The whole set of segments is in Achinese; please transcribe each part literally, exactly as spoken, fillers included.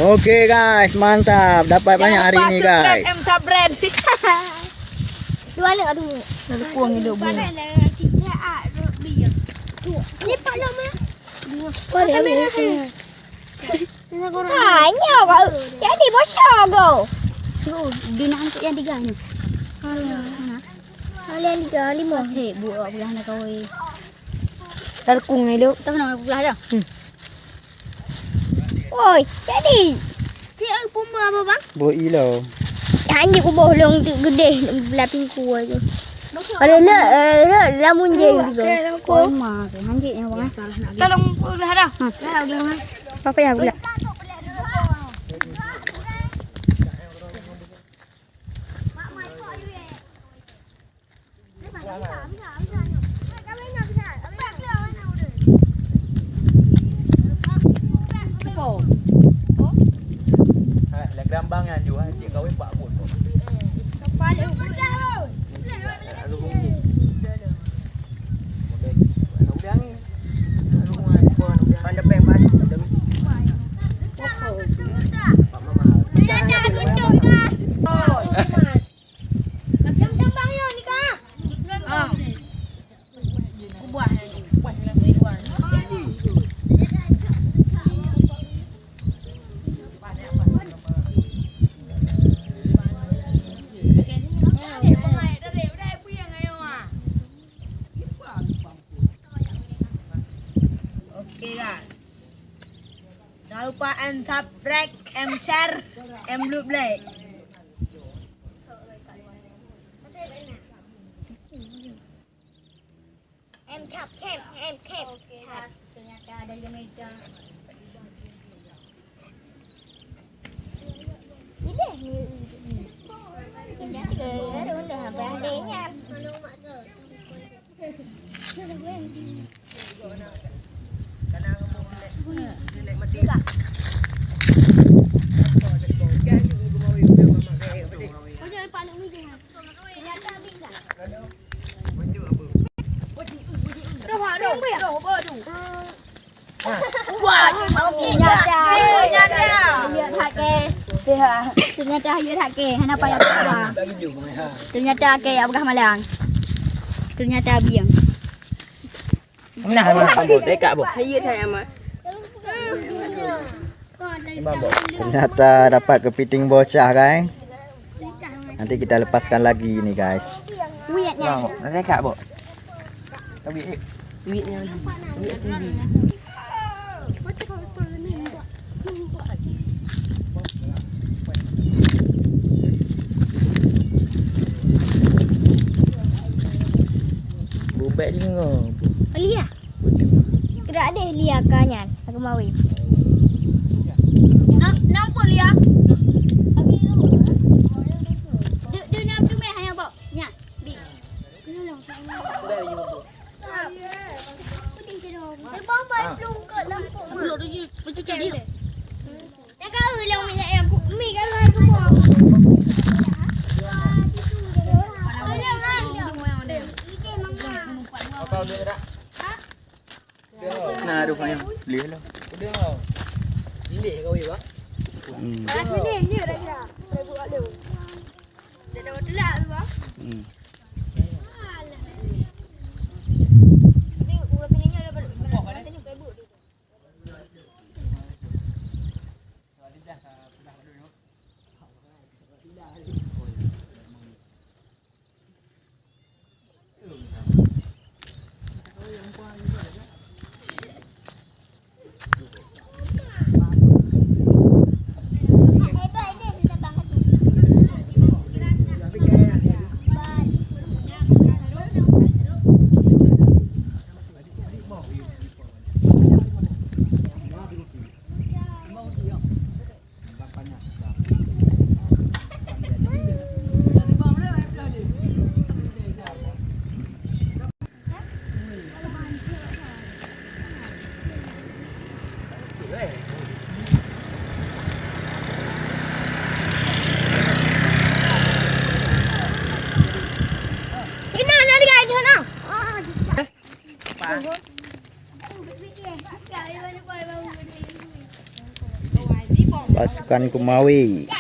Oke guys, mantap. Dapat banyak hari ini guys. Jangan lupa subscribe M Sabren. Dua aneuk tu. Lalu kuang hidup bunyi. Ni pak lama. Hanya kau. Jadi bocor kau. Tu, dia nak angkat yang tiga ni. Alah. Alah, yang tiga, lima. Cek, buat awak pegang dah kau, eh. Dah lekung ni, Luk. Tak pernah aku pegang dah. Hmm. Oi, jadi. Cik, ai puma apa, bang? Boi lo. Hanya kuboh long tu gede belah pingku aja. Kalau nak, eh, nak lamun je juga. Puma tu, hanjit yang bang. Tolong ulah dah. Ha. Dah, udah, udah. Apa ya pula? Oke, guys. Jangan lupa M subscribe, M share, M like. M cap, cap, M cap. Oke, guys. Ternyata ada lima meter. Ini ni. Ini ke? Ada apa yang dia nyar? Ternyata. Ternyata hayeu that kèe, hana payah peugah. Ternyata kèe jak peugah malang. Ternyata bieng. Nah, nah, kamu dekat, Bu. Hayeu that amat. Ternyata dapat kepiting bocah, guys. Nanti kita lepaskan lagi ni, guys. Witnya. Nah, dekat, Bu. Witnya. Witnya tinggi. Bubek lingo. Lia. Gerak deh Lia ka nyan. Aku mawi. Nam, nam pun Lia. Dek, dek, nam tu meh hanya bok. Nyan. Di. Nah, aduh, payah. Boleh lah. Hmm. Hmm. Pasukan Kumawi.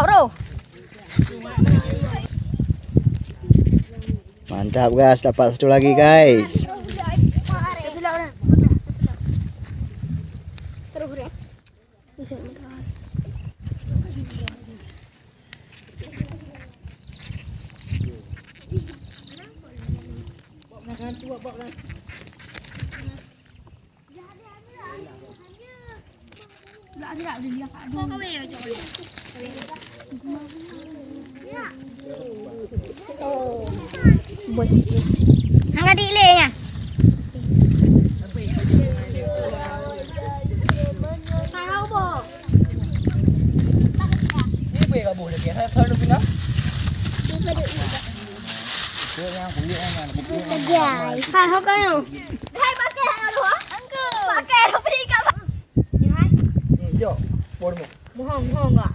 Bro. Mantap guys, dapat satu lagi guys. Hang ka diilék nyan. Hai, ho kau. Hai, pakai hana lu, ha? Pakai, beri kat. Jom, bor mu. Mohon, mohon enggak?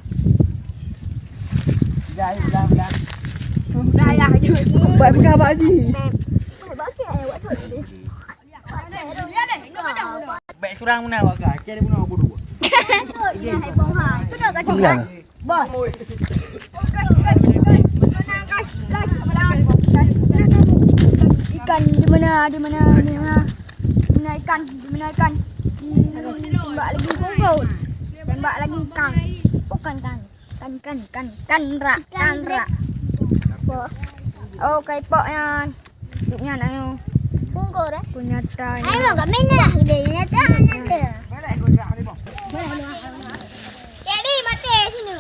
Dah, dah, dah. Dah, ya, ya. Baik, bukan Abang Haji. Pakai, buat tu. Bèk curang meunan awak kah. Cari bunoe bodoh. Hilang. Bos. Ikan di mana? Di mana? Di mana? Di mana ikan? Di mana ikan? Di, tembak lagi pungkut. Tembak lagi ikan. Bukan kan. Kan, kan, kan, kan rak, kan rak. Oh, kaipok nyan. Duk nyan ayo. Pungkor, eh? Pun nyata. Ayo, kami ni lah. Dia nyata, nyata. Jadi, mati sini.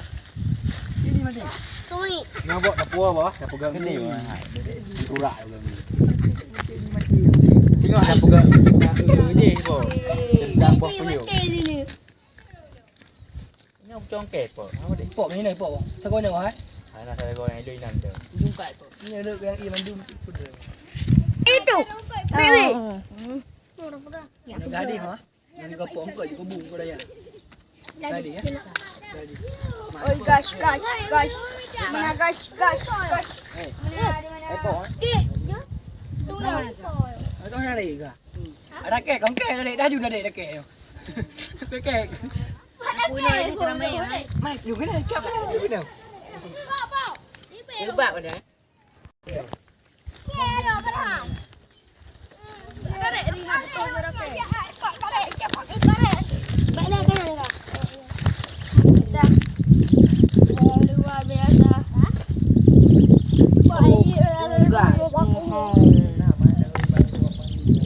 Jadi, mati. Kui. Ngabok dapur apa? Dapur gang ni. Turak. Tengok dapur gang. Ni, kau. Tendang buah puyuh. Mati sini. Nyoe congke pok. Apa dek? Pok ni, pok. Sagoe nyoe, eh? Ana sagoe yang hidup inam tu. Jungkat tu. Ni ada yang ia mandum tu pun dia. Itu. Baby. Oh. Yang gadis, ha? Yang kau pok kau je kau bung kau dah ya. Gadis, ya? Gadis. Oi, guys, guys, guys. Mana guys, guys, guys? Eh. Mana, di mana? Eh, pok, eh? Eh, dia. Tunggu. Kau nak lari ke? Ada kek, kau kek, dah dek, dah ju, dah dek, dah kek. Dah kek. Mai, yuk kena cap, yuk kena. Lebat pada. Luar biasa.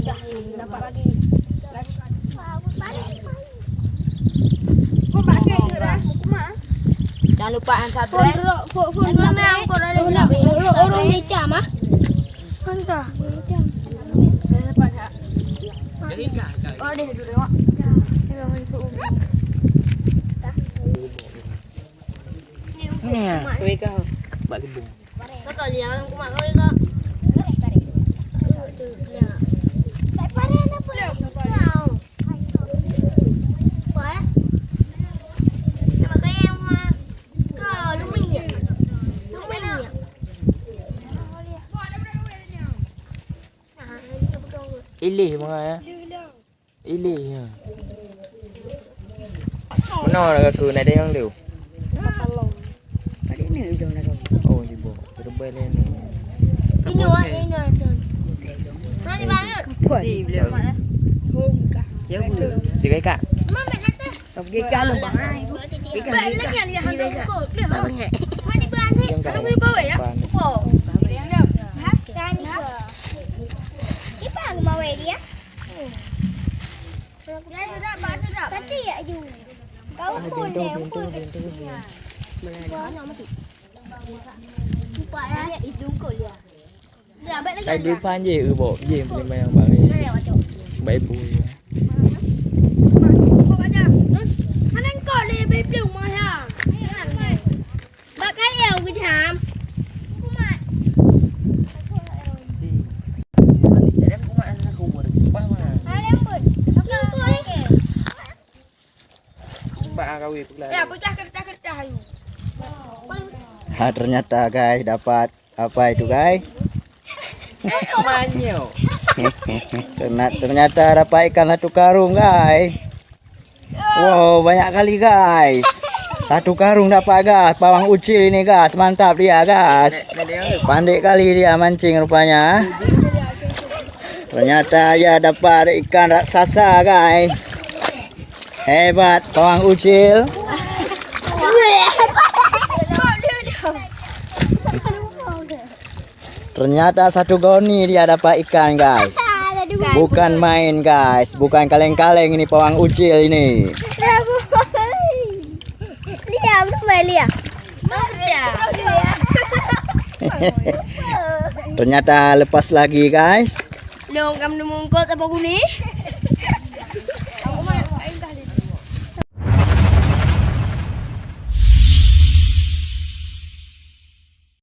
Dah, dapat lagi. Jangan lupa subscribe. Phone dulu, phone, phone dulu. Orang hitam ah. Entah. Oh, deh dulu tengok. Tengok masuk. Ni, wei kau. Bak gedung. Kau lihat orang kumat kau, kau. Ilih manga ya. Ilih ya. Meunoe lah aku nak dayang tu. Oh, ibu. Terbalik ni. Ini wah, ini wah. Mana banget? Di belakang. Ya, Bu. Tiga ikat. Mama nak. Tiga ikat lu, Bang. Tiga ikat. Mana banget? Mana banget? Yang kau. Kau ya? Kau. Hah? Kan. Ipa mau dia? Tapi ya ju. Kau pun deh, pun. Lupa ya. Itu kau ya. Saya depan je, eh, bok. Je, boleh main bak ni. Bak ibu je. Ya, pecah kertas-kertas ayu. Ha, ternyata guys, dapat apa itu guys? Manyok. Ternyata, ternyata dapat ikan satu karung guys. Wow, banyak kali guys. Satu karung dapat guys, pawang ucil ini guys, mantap dia guys. Pandai kali dia mancing rupanya. Ternyata dia dapat ikan raksasa guys. Hebat, pawang ucil. Ternyata satu goni dia dapat ikan guys. Bukan main guys, bukan kaleng-kaleng ini pawang ucil ini. Lia, belum main Lia. Ternyata lepas lagi guys. Dong kamu mungkot apa guni?